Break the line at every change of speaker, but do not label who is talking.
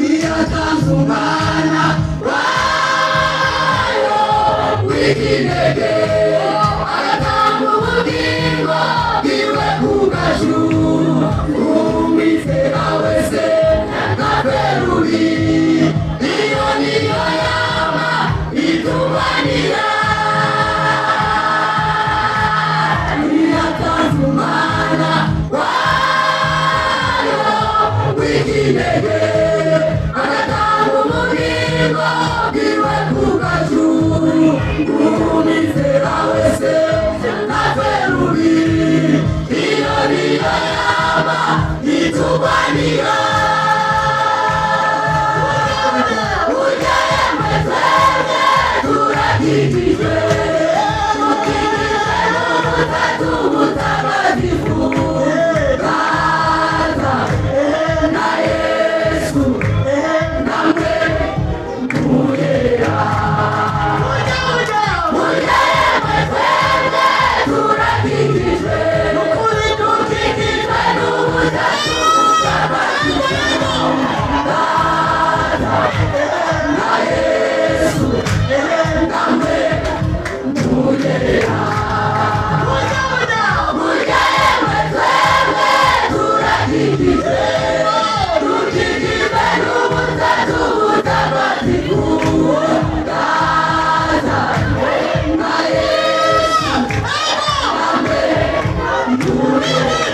Iyatanze umwana wayo w'ikinege, agatanga ubugingo bwiwe ku bwacu, umwizera wese ntapfe rubi. Iyo niyo yama itugwanira. Iyatanze umwana wayo w'ikinege, agatanga ubugingo bwiwe ku bwacu, umwizera wese ntapfe rubi. Iyo niyo yama itugwanira. Ujyemwe twebwe turakijijwe, dukijijwe n'Ubutatu Butagatifu, Data na Yesu namwe mugera. Ujyemwe twebwe turakijijwe, dukijijwe n'Ubutatu Butagatifu, Data na Yesu namwe mugera. Ujyemwe twebwe turakijijwe, dukijijwe n'Ubutatu Butagatifu, Data na Yesu namwe mugera.